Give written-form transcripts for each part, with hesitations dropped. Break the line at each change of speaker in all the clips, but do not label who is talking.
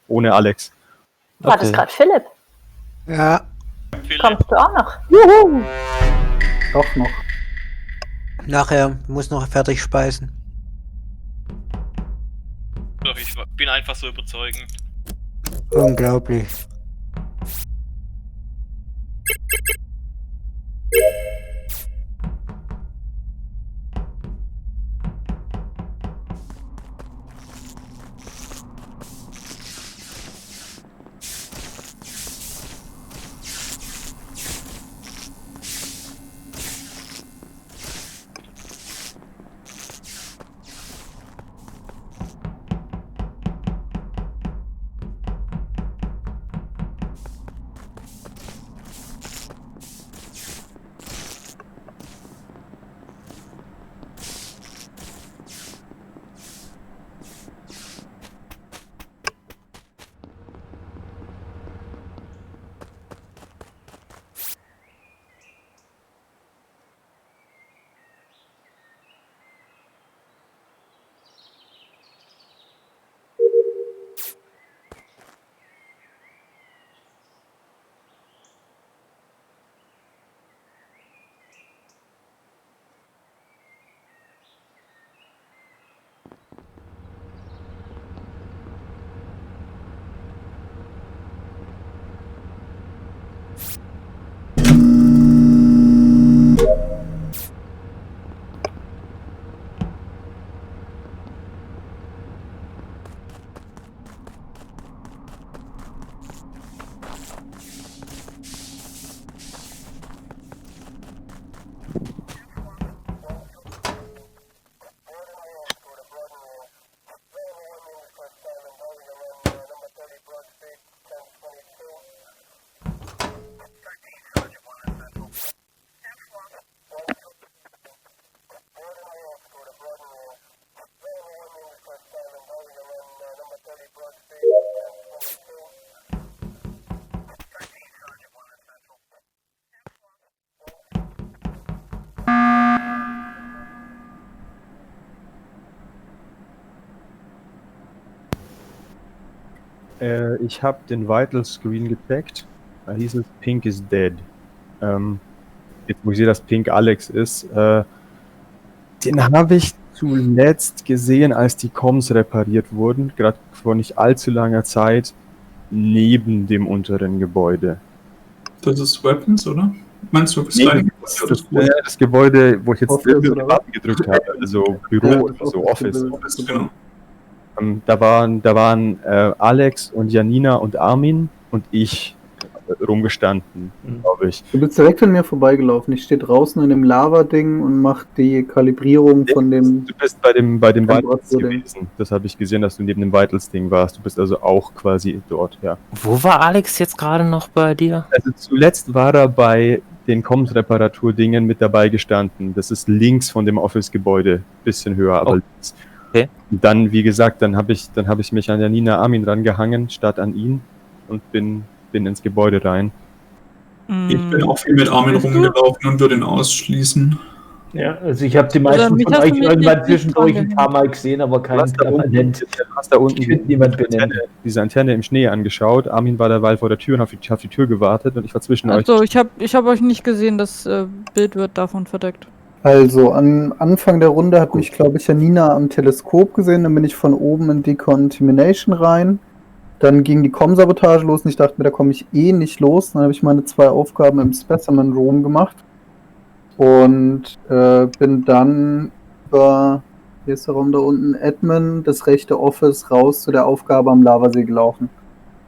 ohne Alex.
War das gerade Philipp?
Ja.
Philipp.
Kommst du auch noch?
Juhu! Doch noch.
Nachher muss noch fertig speisen.
Doch, ich bin einfach so überzeugend.
Unglaublich.
Ich habe den Vital Screen gecheckt. Da hieß es, Pink is dead. Jetzt, wo ich sehe, dass Pink Alex ist, den habe ich zuletzt gesehen, als die Comms repariert wurden, gerade vor nicht allzu langer Zeit, neben dem unteren Gebäude.
Das ist Weapons, oder? Meinst du,
das Gebäude, wo ich jetzt den Button gedrückt habe, also Büro, so Office.
Genau.
Da waren Alex und Janina und Armin und ich rumgestanden, glaube ich.
Du bist direkt an mir vorbeigelaufen. Ich stehe draußen in dem Lava-Ding und mache die Kalibrierung von dem...
Du bist bei dem Vitals gewesen. Das habe ich gesehen, dass du neben dem Vitals-Ding warst. Du bist also auch quasi dort, ja.
Wo war Alex jetzt gerade noch bei dir?
Also zuletzt war er bei den Comms-Reparatur-Dingen mit dabei gestanden. Das ist links von dem Office-Gebäude, bisschen höher, aber links.
Okay.
Und dann, wie gesagt, dann hab ich mich an Janina Armin rangehangen, statt an ihn und bin ins Gebäude rein.
Ich bin auch viel mit Armin rumgelaufen und würde ihn ausschließen.
Ja, also ich habe die meisten von euch irgendwann zwischendurch ein paar Mal gesehen, aber keinen permanent.
Du hast da unten diese Antenne im Schnee angeschaut. Armin war derweil vor der Tür und hat auf die Tür gewartet und ich war zwischen euch.
Also ich hab euch nicht gesehen, das Bild wird davon verdeckt.
Also, am Anfang der Runde hat mich, glaube ich, Janina am Teleskop gesehen, dann bin ich von oben in Decontamination rein. Dann ging die Com-Sabotage los und ich dachte mir, da komme ich eh nicht los. Dann habe ich meine 2 Aufgaben im Specimen Room gemacht. Und bin dann über, hier ist der Raum da unten, Admin, das rechte Office, raus zu der Aufgabe am Lavasee gelaufen.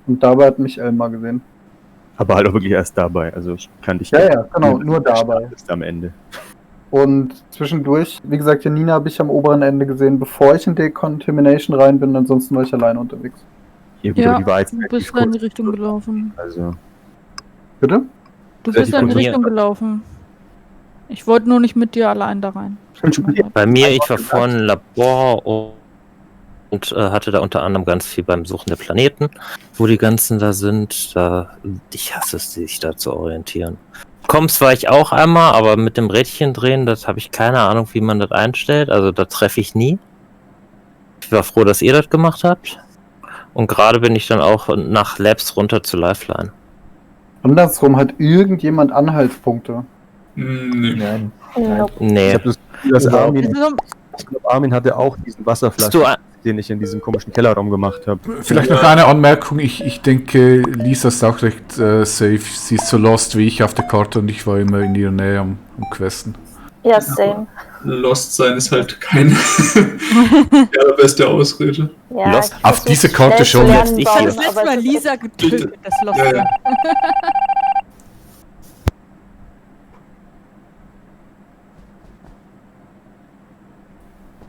Und dabei hat mich Elmar gesehen.
Aber halt auch wirklich erst dabei, also ich kann dich...
Ja, genau, nur dabei.
Ist am Ende.
Und zwischendurch, wie gesagt, Janina habe ich am oberen Ende gesehen, bevor ich in Decontamination rein bin, ansonsten war ich alleine unterwegs.
Ja,
du bist in die Richtung gelaufen.
Also.
Bitte?
Du bist in die Richtung gelaufen. Ich wollte nur nicht mit dir allein da rein.
Bei mir, ich war vorhin im Labor und hatte da unter anderem ganz viel beim Suchen der Planeten, wo die ganzen da sind. Ich hasse es, sich da zu orientieren. Comms war ich auch einmal, aber mit dem Rädchen drehen, das habe ich keine Ahnung, wie man das einstellt. Also da treffe ich nie. Ich war froh, dass ihr das gemacht habt. Und gerade bin ich dann auch nach Labs runter zu Lifeline.
Andersrum, hat irgendjemand Anhaltspunkte?
Nee.
Nein.
Nope.
Nee.
Ich habe das Gefühl, dass Armin,
Also,
ich glaube, Armin hatte auch diesen Wasserflaschen, den ich in diesem komischen Kellerraum gemacht habe.
Vielleicht noch eine Anmerkung. Ich denke, Lisa ist auch recht safe. Sie ist so lost wie ich auf der Karte und ich war immer in ihrer Nähe am Questen.
Ja, same.
Lost sein ist halt keine beste Ausrede.
Ja,
Lost.
ich
Auf
versuch
diese Karte
schnell
schon.
zu lernen,
Ich
ich habe
bauen,
das letzte
aber
Mal
es ist-
Lisa getötet, das Lost.
Ja, ja.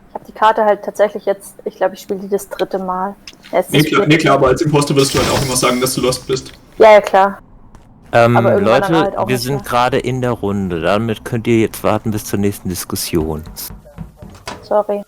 Ich habe die Karte halt tatsächlich jetzt, ich glaube, ich spiele die das 3. Mal. Ja, es ist
Nee, klar, aber als Imposter wirst du halt auch immer sagen, dass du lost bist.
Ja, klar. Aber irgendwann
Leute,
dann halt auch
wir
nicht
sind
mehr.
gerade in der Runde. Damit könnt ihr jetzt warten bis zur nächsten Diskussion.
Sorry.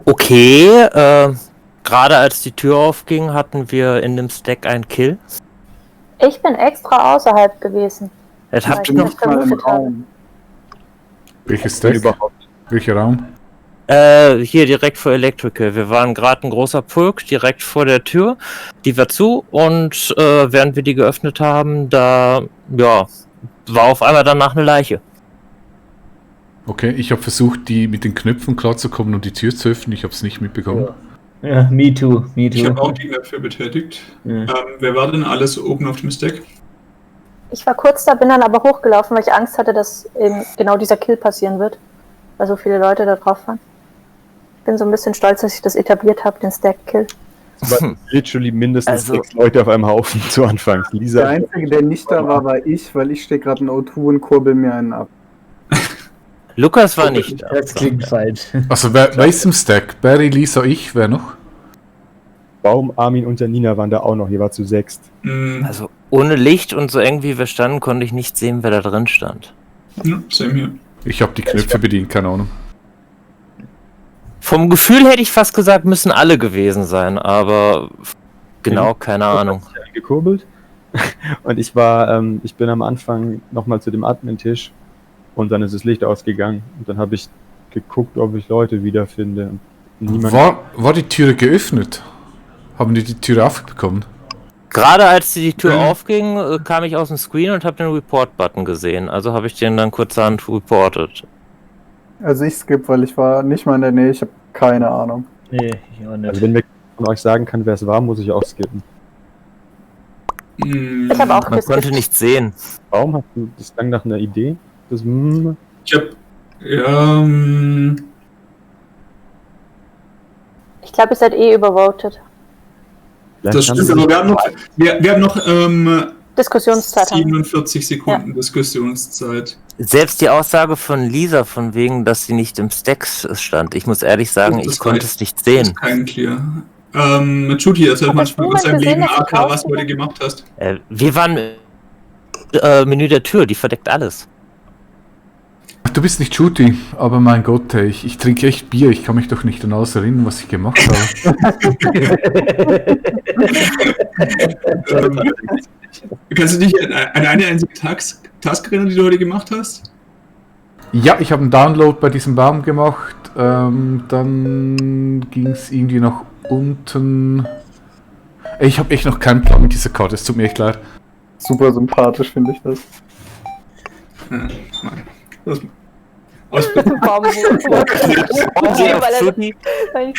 Okay, gerade als die Tür aufging, hatten wir in dem Stack einen Kill.
Ich bin extra außerhalb gewesen.
Das
Ja,
habt
ich
ihr
bin
noch.
nicht
Mal im
vermutet habe.
Raum.
Welches Deck?
Überhaupt.
Welcher Raum?
Hier direkt vor Electrical. Wir waren gerade ein großer Pulk direkt vor der Tür. Die war zu und während wir die geöffnet haben, da ja, war auf einmal danach eine Leiche.
Okay, ich habe versucht, die mit den Knöpfen klarzukommen und die Tür zu öffnen. Ich habe es nicht mitbekommen.
Ja, me too.
Ich habe auch die Knöpfe betätigt.
Ja.
Wer war denn alles oben auf dem Stack?
Ich war kurz da, bin dann aber hochgelaufen, weil ich Angst hatte, dass eben genau dieser Kill passieren wird. Weil so viele Leute da drauf waren. Ich bin so ein bisschen stolz, dass ich das etabliert habe, den Stack-Kill.
Es waren literally mindestens
Also-
6 Leute auf einem Haufen zu Anfang.
Der
Lisa,
Einzige, der nicht da war, war ich, weil ich stehe gerade in O2 und kurbel mir einen ab.
Lukas war nicht da.
Das klingt falsch.
Also wer ist im Stack? Barry, Lisa, ich, wer noch?
Baum, Armin und der Nina waren da auch noch. Ihr war zu 6.
Also ohne Licht und so eng wie wir standen, konnte ich nicht sehen, wer da drin stand.
Ja, same hier.
Ich habe die Knöpfe bedient, keine Ahnung.
Vom Gefühl hätte ich fast gesagt, müssen alle gewesen sein, aber genau, keine Ahnung.
Gekurbelt. Und ich bin am Anfang nochmal zu dem Admin-Tisch und dann ist das Licht ausgegangen. Und dann habe ich geguckt, ob ich Leute wiederfinde. Und niemand.
War die Türe geöffnet? Haben die Tür aufbekommen?
Gerade als die Tür aufging, kam ich aus dem Screen und habe den Report-Button gesehen. Also habe ich den dann kurzerhand reportet.
Also ich skippe, weil ich war nicht mal in der Nähe, ich habe keine Ahnung.
Nee, ich auch nicht.
Also wenn mir von euch sagen kann, wer es war, muss ich auch skippen.
Ich habe auch
Man konnte
geskippt.
nichts sehen.
Warum hast du das klang nach einer Idee? Das,
Ich hab. Ja,
Ich glaube, ihr seid eh übervotet.
vielleicht
das
kannst
stimmt,
du-
aber wir haben noch
Diskussionszeit haben.
47 Sekunden Diskussionszeit.
Selbst die Aussage von Lisa von wegen, dass sie nicht im Stacks stand. Ich muss ehrlich sagen,
Das
ich konnte
reicht.
es nicht
Das
sehen.
ist kein Clear. Judy, erzähl
Hat
mal
das
über
niemand
dein
gesehen,
Leben
dass ich
AK, was du
rausgegangen
heute gemacht hast.
Wir waren Menü der Tür, die verdeckt alles.
Du bist nicht Judy, aber mein Gott, ey, ich trinke echt Bier. Ich kann mich doch nicht an alles erinnern, was ich gemacht habe.
Kannst du dich an eine einzige Task erinnern, die du heute gemacht hast?
Ja, ich habe einen Download bei diesem Baum gemacht. Dann ging es irgendwie nach unten. Ey, ich habe echt noch keinen Plan mit dieser Karte, es tut mir echt leid.
Super sympathisch finde ich das.
Ausblick.
Warum weil nicht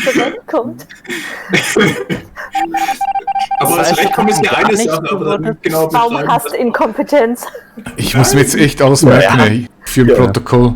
zurechtkommt.
Aber
Das heißt,
also Recht ist ja
gar
eine
nicht
Sache, aber dann
geworden.
genau
Warum
beschreiben,
hast du Inkompetenz?
Ich muss mir jetzt echt alles merken, ey, für ein
Ja.
Protokoll.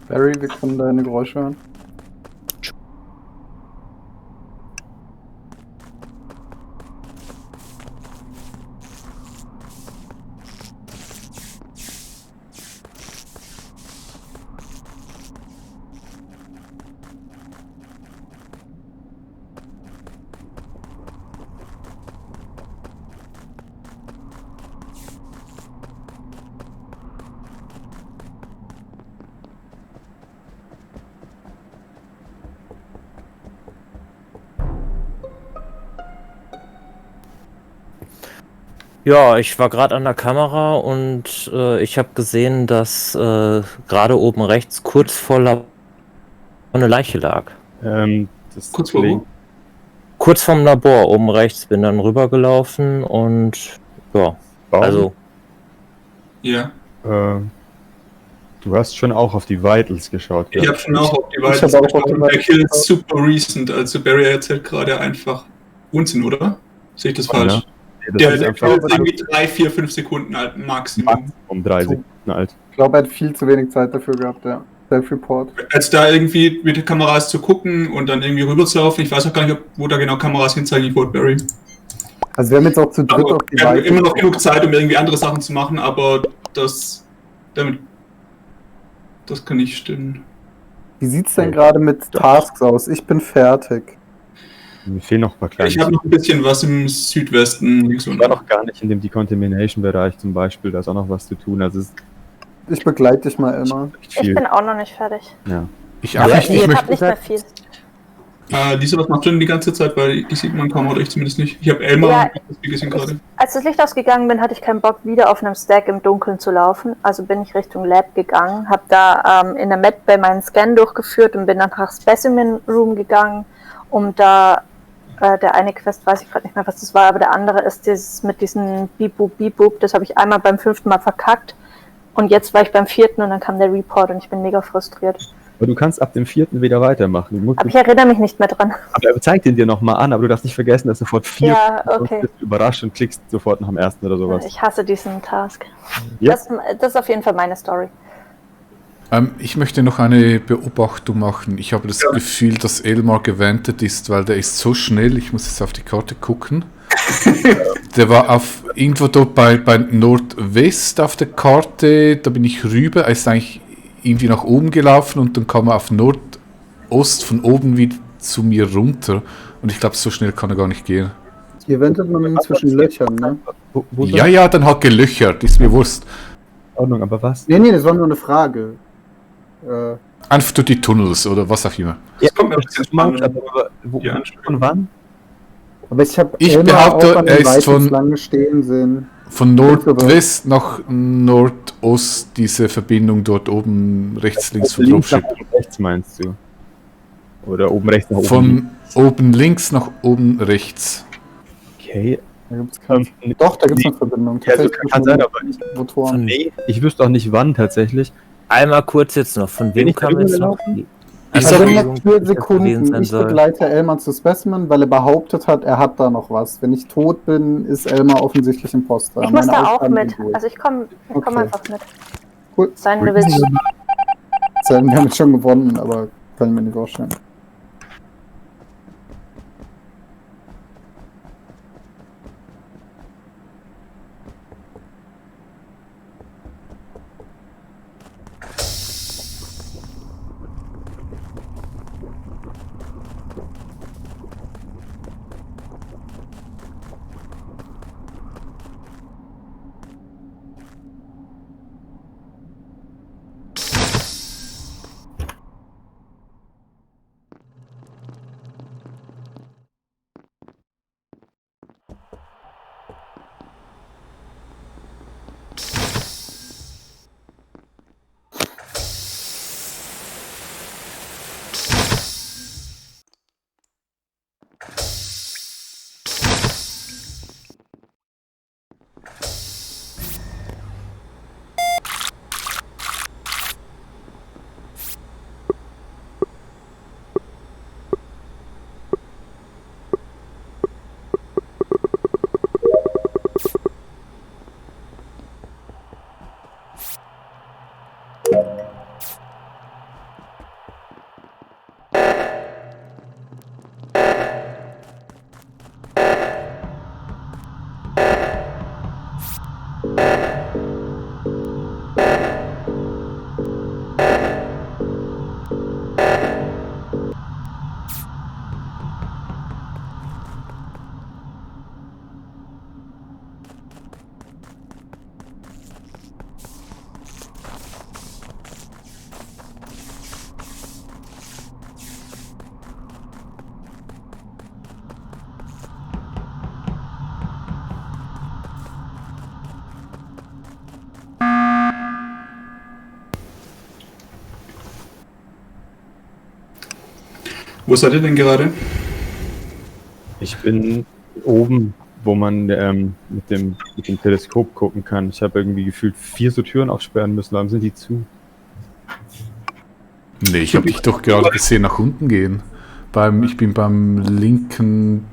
Barry, wir können deine Geräusche hören.
Ja, ich war gerade an der Kamera und ich habe gesehen, dass gerade oben rechts kurz vor eine Leiche lag.
Das
Kurz vor wo?
Kurz vorm Labor oben rechts, bin dann rübergelaufen und ja,
Warum?
also
Ja.
Du hast schon auch auf die Vitals geschaut.
Ich habe schon auch auf die
Ich
Weite
hab auch
geschaut
auf die
und der
Vitals
Kill ist
geschaut.
super recent. Also Barry erzählt gerade einfach Unsinn, oder? Sehe ich das falsch?
Ja.
Der
ist
Kill ist irgendwie 3, 4, 5 Sekunden alt, Maximum.
um 3 Sekunden alt.
Ich glaube, er hat viel zu wenig Zeit dafür gehabt, ja. Self-Report.
Als da irgendwie mit den Kameras zu gucken und dann irgendwie rüber zu laufen, ich weiß auch gar nicht, wo da genau Kameras hinzeigen, ich wollte Barry.
Also wir haben jetzt auch zu dritt
Aber
auf die
wir haben
Vitals.
immer noch genug Zeit, um irgendwie andere Sachen zu machen, aber das kann nicht stimmen.
Wie sieht's denn gerade mit Tasks aus? Ich bin fertig.
Mir fehlen noch ein paar kleine.
Ich habe noch ein bisschen was im Südwesten.
Ich war noch gar nicht in dem Decontamination-Bereich zum Beispiel, da ist auch noch was zu tun. Also es ist
Ich begleite dich mal immer.
echt
Ich
viel.
bin auch noch nicht fertig.
Ja.
Ich auch nicht. Ich
Ich
möchte,
habe nicht mehr viel.
Lisa, was machst du denn die ganze Zeit? Weil die sieht man kaum oder ich zumindest nicht. Ich habe Elmar
Ja,
gesehen gerade.
Als das Licht ausgegangen bin, hatte ich keinen Bock, wieder auf einem Stack im Dunkeln zu laufen. Also bin ich Richtung Lab gegangen, habe da in der Medbay meinen Scan durchgeführt und bin dann nach Specimen Room gegangen, um da der eine Quest, weiß ich gerade nicht mehr, was das war, aber der andere ist dieses mit diesen Beep-Boop, Beep-Boop, das habe ich einmal beim 5. Mal verkackt und jetzt war ich beim 4. und dann kam der Report und ich bin mega frustriert.
Aber du kannst ab dem 4. wieder weitermachen. Du musst
Aber ich erinnere mich nicht mehr dran.
aber er zeigt den dir nochmal an, aber du darfst nicht vergessen, dass sofort 4
Ja, okay.
sonst bist du überrascht und klickst sofort nach dem 1. oder sowas.
Ich hasse diesen Task.
Ja.
Das ist auf jeden Fall meine Story.
ich möchte noch eine Beobachtung machen. Ich habe das Gefühl, dass Elmar gewendet ist, weil der ist so schnell. Ich muss jetzt auf die Karte gucken. Der war auf irgendwo dort bei Nordwest auf der Karte. Da bin ich rüber. Er ist eigentlich irgendwie nach oben gelaufen und dann kam er auf Nordost von oben wieder zu mir runter. Und ich glaube, so schnell kann er gar nicht gehen.
Hier wendet man ihn zwischen Löchern, ne?
Wo
Ja, dann hat gelöchert. Ist mir wurscht.
Ordnung, aber was?
Nee, das war nur eine Frage.
Einfach durch die Tunnels oder was auch immer.
Das kommt mir ein bisschen spannend.
Aber
Ja.
von wann?
Aber ich habe
Ich behaupte,
auch an
er
den
ist
Vitals
von-
lange stehen sehen.
Von Nordwest nach Nordost, diese Verbindung dort oben rechts, links von
Links nach
Dropship.
oben rechts meinst du? Oder oben rechts nach oben?
Von oben links nach oben rechts.
Okay.
Da gibt's keine. Doch, da gibt es eine Verbindung.
Ja, also kann sein, aber
Motoren.
nee, ich wüsste auch nicht wann tatsächlich.
einmal kurz jetzt noch, von
Bin
wem
ich
kam jetzt noch?
rübergelaufen?
Ich
Also
sag,
in
Bewegung,
den 4
die das gewesen
Sekunden,
sein
ich
soll.
begleite Elmar zu Specimen, weil er behauptet hat, er hat da noch was. Wenn ich tot bin, ist Elmar offensichtlich Imposter.
Ich muss
Meine
da auch
Aussagen
mit.
sind durch.
Also ich komme
Okay.
einfach mit.
Cool.
Sein du willst.
Sie haben damit schon gewonnen, aber kann ich mir nicht vorstellen.
Wo seid ihr denn gerade?
Ich bin oben, wo man mit dem Teleskop gucken kann. Ich habe irgendwie gefühlt 4 so Türen aufsperren müssen, warum sind die zu?
Nee, ich habe dich doch gerade gesehen nach unten gehen. Ich bin beim linken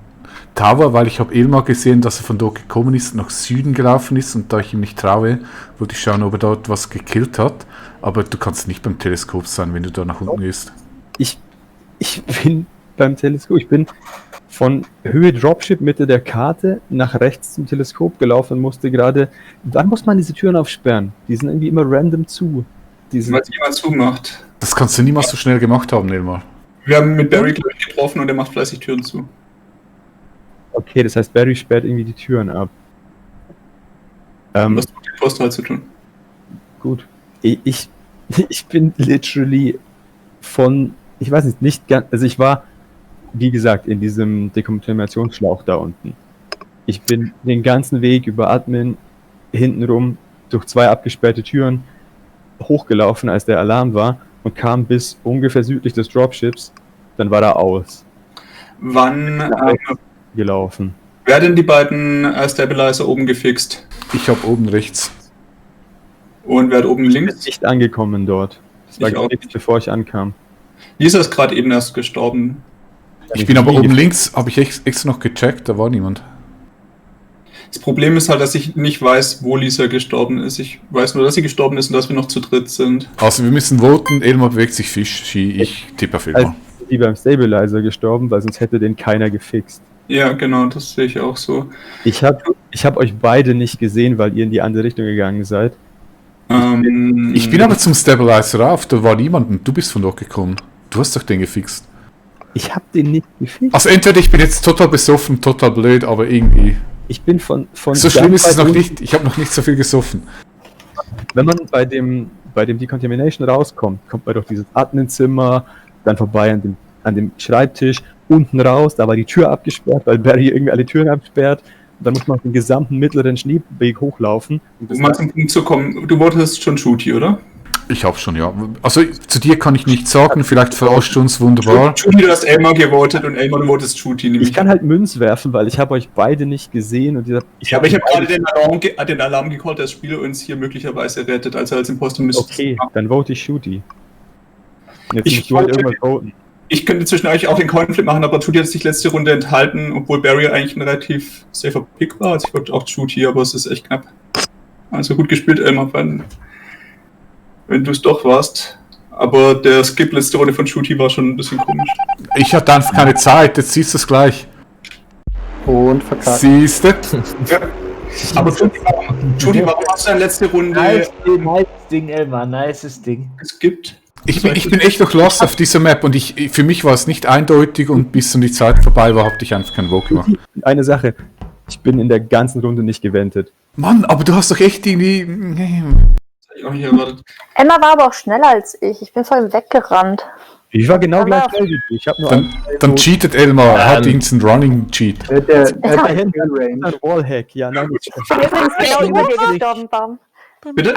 Tower, weil ich habe Elmar gesehen, dass er von dort gekommen ist, nach Süden gelaufen ist und da ich ihm nicht traue, wollte ich schauen, ob er dort was gekillt hat. Aber du kannst nicht beim Teleskop sein, wenn du da nach unten gehst.
Ich bin beim Teleskop, ich bin von Höhe Dropship, Mitte der Karte, nach rechts zum Teleskop gelaufen und musste gerade... Wann muss man diese Türen aufsperren? Die sind irgendwie immer random zu.
Weil jemand zumacht.
Das kannst du niemals so schnell gemacht haben, Elmar.
Wir haben mit Barry gleich getroffen und er macht fleißig Türen zu.
Okay, das heißt, Barry sperrt irgendwie die Türen ab.
Was hat mit dem Postteil zu tun?
Gut. Ich bin literally von... Ich weiß nicht ganz... Also ich war, wie gesagt, in diesem Dekontaminationsschlauch da unten. Ich bin den ganzen Weg über Admin hintenrum durch 2 abgesperrte Türen hochgelaufen, als der Alarm war und kam bis ungefähr südlich des Dropships. Dann war er aus.
Wann
gelaufen.
werden die beiden Stabilizer oben gefixt?
Ich habe oben rechts.
Und wer hat oben
Ich
links?
bin nicht angekommen dort. Das war
Ich auch
gar nichts, bevor ich ankam.
Lisa ist gerade eben erst gestorben.
Ich bin aber oben links, habe ich extra noch gecheckt, da war niemand.
Das Problem ist halt, dass ich nicht weiß, wo Lisa gestorben ist. Ich weiß nur, dass sie gestorben ist und dass wir noch zu dritt sind.
Also wir müssen voten, Elmar bewegt sich Fischi, ich tippe auf Elmar.
Die beim Stabilizer gestorben, weil sonst hätte den keiner gefixt.
Ja, genau, das sehe ich auch so.
Ich hab euch beide nicht gesehen, weil ihr in die andere Richtung gegangen seid.
Ich bin aber zum Stabilizer rauf, da war niemand und du bist von dort gekommen. Du hast doch den gefixt.
Ich hab den nicht gefixt.
Also entweder ich bin jetzt total besoffen, total blöd, aber irgendwie...
Ich bin von
so schlimm ist es noch nicht, ich habe noch nicht so viel gesoffen.
Wenn man bei dem Decontamination rauskommt, kommt man durch dieses Adminzimmer, dann vorbei an dem Schreibtisch, unten raus, da war die Tür abgesperrt, weil Barry irgendwie alle Türen absperrt. Und dann muss man den gesamten mittleren Schneeweg hochlaufen.
Um mal zum Punkt zu kommen, du wolltest schon Shooty, oder?
Ich hab schon, ja. Also zu dir kann ich nichts sagen, vielleicht verarscht du uns wunderbar.
Shooty, du hast Elmar gewotet und Elmar, du votest Shooty.
Ich kann halt Münz werfen, weil ich habe euch beide nicht gesehen. Und
aber ich habe gerade den Alarm gecallt, das Spiel uns hier möglicherweise rettet, also als Imposter müsste.
Okay, dann vote ich Shooty. Jetzt musst du halt irgendwas voten.
Ich könnte zwischen euch auch den Coinflip machen, aber Shooty hat sich letzte Runde enthalten, obwohl Barry eigentlich ein relativ safer Pick war. Also ich wollte auch Shooty, aber es ist echt knapp. Also gut gespielt, Elmar, wenn du es doch warst. Aber der Skip letzte Runde von Shooty war schon ein bisschen komisch.
Ich hatte einfach keine Zeit, jetzt siehst du es gleich.
Und verkackt.
Siehst du?
Ja. Aber Shooty, warum hast du in letzte Runde...
Nice Ding, Elmar, nices Ding.
Es gibt...
Ich bin echt noch lost auf dieser Map und für mich war es nicht eindeutig und bis dann die Zeit vorbei war, habe ich einfach keinen Vote gemacht.
Eine Sache, ich bin in der ganzen Runde nicht gewendet.
Mann, aber du hast doch echt irgendwie...
Emma war aber auch schneller als ich. Ich bin voll weggerannt.
Ich war genau gleich schnell wie du. Ich hab nur
dann cheatet Elmar, er hat irgendeinen Running Cheat.
Der
Wallhack, ja, nein.
Ich bin übrigens genau über dir gestorben, Bam.
Bitte?